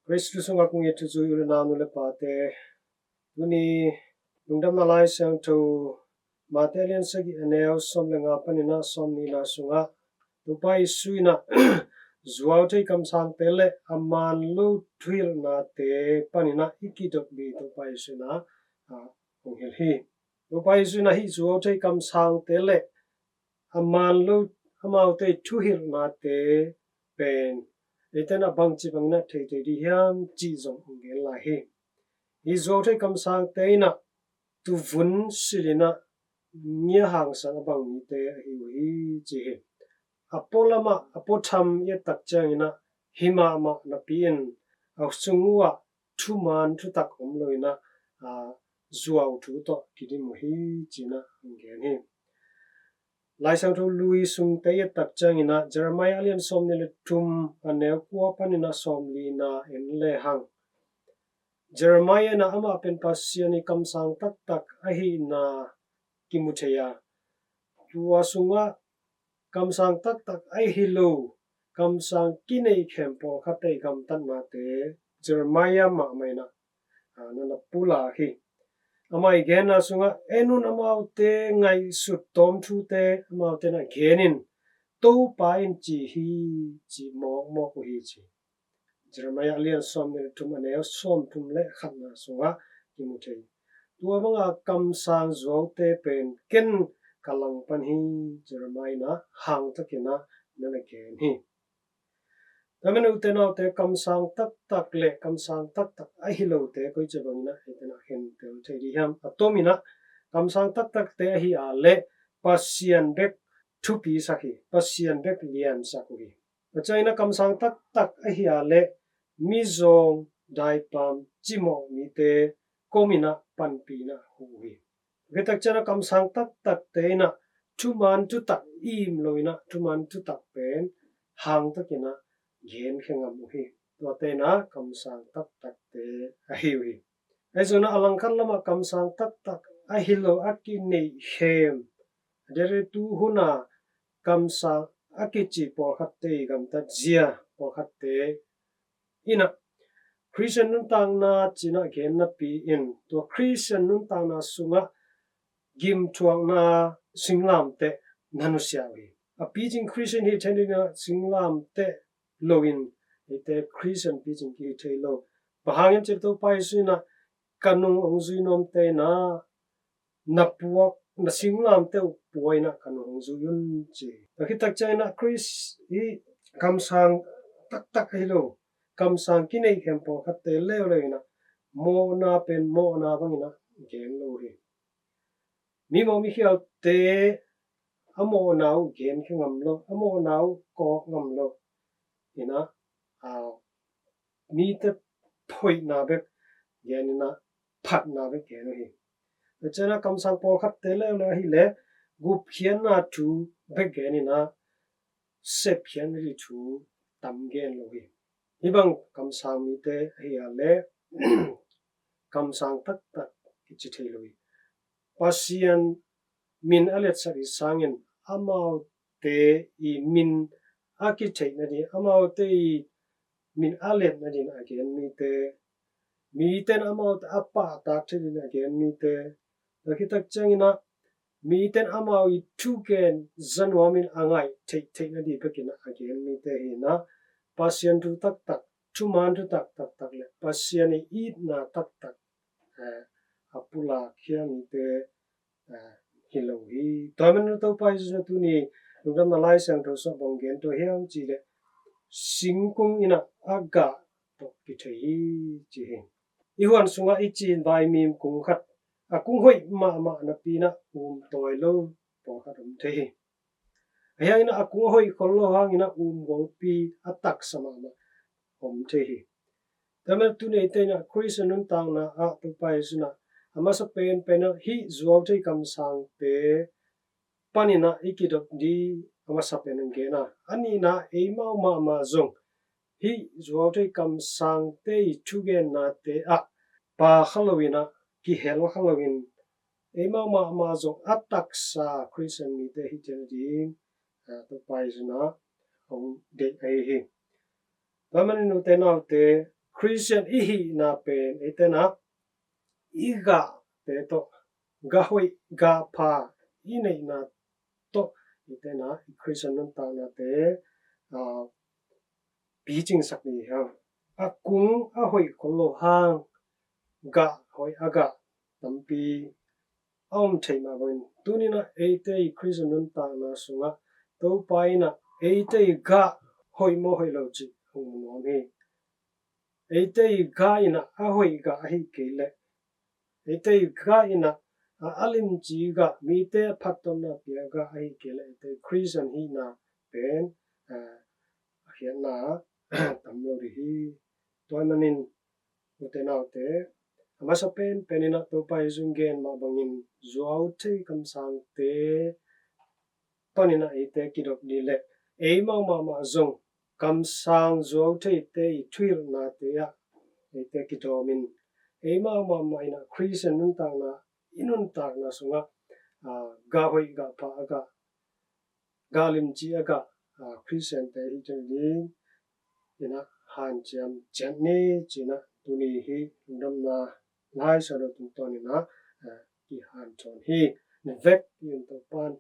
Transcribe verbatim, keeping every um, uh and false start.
Khristu sungah kong it thuzui u le nau, nu le pate, tuni Lungdamna Lai Siangtho Mate a lian sagih, a neu sawm le nga panin ah sawm nihna sungah Topa Jesu in ah zuau thei kamsangte le a man lo thuhilhnate panin ah i kidop ding Topa Jesu in ah, ah, hong hilh hi. Topa Jesu in ah hih zuau thei kamsangte le a man lo amaute thuhilhnate pen eite in ah bangci bangin ah thei thei ding hiam cih zong hong gen lai hi. Hih zuau thei kamsangte in ah tuvun silh in ah ngia hangsan a bang mite ahi uh hi, ci hi. A pualam ah, a puatham i et tak ciangin ah hi mahmah napi-in a sung uh ah thuman thutak om lo in ah, aa, zuau thu tawh kidim uh hi, ci-in ah hong gen hi. Lai Siangtho Lui sungte i et tak ciangin ah Jeremiah a lian sawm nih le thum, a neu kua panin ah sawm lina en le hang, Jeremiah in ah amah pen Pasian ii kamsang taktak ahihna kimu thei a, tua sungah kamsang taktak ahi lo, kamsang kineihkhem pawlkhatte ii gamtatnate Jeremiah mahmah in ah, aa, na na pulak hi. Amah ii genna sungah, "En un, amaute ngaihsut tawm thute amaute in ah gen in, Topa in ci hi," ci mawkmawk uh hi, ci. Jeremiah a lian sawm nih le thum, a neu sawm thum le khatna sungah kimu thei. Tua banga kamsang zuaute pen ken ka langpan hi, Jeremiah in ah hangtakin ah na na gen hi. Tua manin ute naute, kamsang taktak le kamsang taktak ahi lote koici bangin ah eite in ah khentel thei ding hiam? A tomin ah kamsang taktakte ahi a leh Pasian bek thupisak hi, Pasian bek liansak uh hi. Tua ciangin ah kamsang taktak ahi a leh mizawng, daipam, cimawh mite komin ah panpihna huh uh hi. Tua khit tak ciangin ah kamsang taktakte in ah thuman thutak, im lo in ah thuman thutak pen hangtakin ah genkhia ngam uh hi. Tuate in ah kamsang taktakte ahi uh hi. Ahi zongin ah a langkhat lamah kamsang taktak ahi lo, a kineihkhem, a dere tu hun a kamsang a kici pawlkhatte ii gamtatzia pawlkhatte in ah Khristian nuntakna ci-in ah gen napi-in, tua Khristian nuntakna sungah gimthuakna singlamteh na nusia uh hi. A picing Khristian hi thei nadingin ah singlamteh loin eite Khristian picing kihi thei lo. Bang hang hiam cih leh Topa Jesu in ah, "Ka nung hong zui nuamte in ah na puak, na singlamteh uh pua in ah ka nung hong zui un," ci. Tua khit tak ciangin ah Khrist hih kamsang taktak ahi lo, kamsang kineihkhem pawlkhatte leuleu in ah mawhna pen mawhna bangin ah gen lo uh hi. Mimawh mikhialte a mawhna uh genkhia ngam lo, a mawhna uh kawk ngam lo in ah, aa, mite hoihna bek gen in ah phatna bek gen uh hi. Tua ciangin ah kamsang pawlkhatte leuleu ahih leh gupkhiatna thu bek gen in ah sepkhiatna ding thu tam gen lo hi. Hih bang kamsang mite ahi a leh kamsang taktak kici thei lo hi. Pasian min a liatsak ii sangin amaute ii min a kitheih nading, amaute ii min a liat nadingin a gen mite, mite in amaute a pahtak theih nadingin a gen mite, tua khit tak ciangin ah mite in amau ii thugen za nuamin a ngaih theih theih nading bekin ah a gen mite hi in ah, Pasian thu taktak, thuman thutak taktak le Pasian ii itna taktak, eh, a pulakkhia mite, eh, hi lo hi. Tua manin Topa Jesu in ah tuni Lungdamna Lai Siangtho sungah bang gen tua hiam cih leh, "Singkung in ah a gah tawh kithei hi," ci hi. I huan sungah i cin vaimim kung khat, a kung hoih mahmah napi in ah um tawi lo pawlkhat om thei hi. Ahi hangin ah a kung a hoih khol lo hangin ah um guangpi a taksa mahmah om thei hi. Tua manin tuni eite in ah Khristian nuntakna ah Topa Jesu in ah a masa penpen ah hih zuau thei kamsangte panin ah i kidop ding a masa pen hong gen a, a nihna eimau mahmah zong hih zuau thei kamsangte ii thugennate ah pha kha lo in ah, kihel kha lo in, eimau mahmah zong a taksa Khristian mite hi theih nading, ah, Topa Jesu in ah hong deih ahi hi. Tua manin ute naute, Khristian i hihna pen eite in ah i gahte tawh, gah hoih gah pha i neihna tawh eite in ah i Khristian nuntaknate, aa, picingsak ding hi hang. A kung a hoih khol lo hang gah hoih a gah tampi a om thei mah bangin, tuni in ah eite i Khristian nuntakna sungah Topa in ah eite i gah hoih maw hoih lo cih hong mu nuam hi. Eite i gah in ah a hoih gah ahih kei leh, eite i gah in ah a, a limci gah, mite a phattuamna pia gah ahih kei leh, eite Khristian hihna pen, aa, a khiatna tam lo ding hi. Tua ahih manin ute naute, a masa penpen in ah Topa Jesu in gen mah bangin zuau thei kamsangte panin ah eite kidop ding leh, eimau mahmah zong kamsang zuau theite i thuhilhnate ah eite kidawmin, eimau mahmah in ah Khristian nuntakna, i nuntakna sungah, aa, gah hoih gah pha a gah, gah limci a gah, aa, Khristiante hi ciang ding in ah hanciam ciat ni ci-in ah tuni hih lungdamna lai suah lo tungtawn in ah, aa, kihanthawn hi. Na vekpi un Topa'n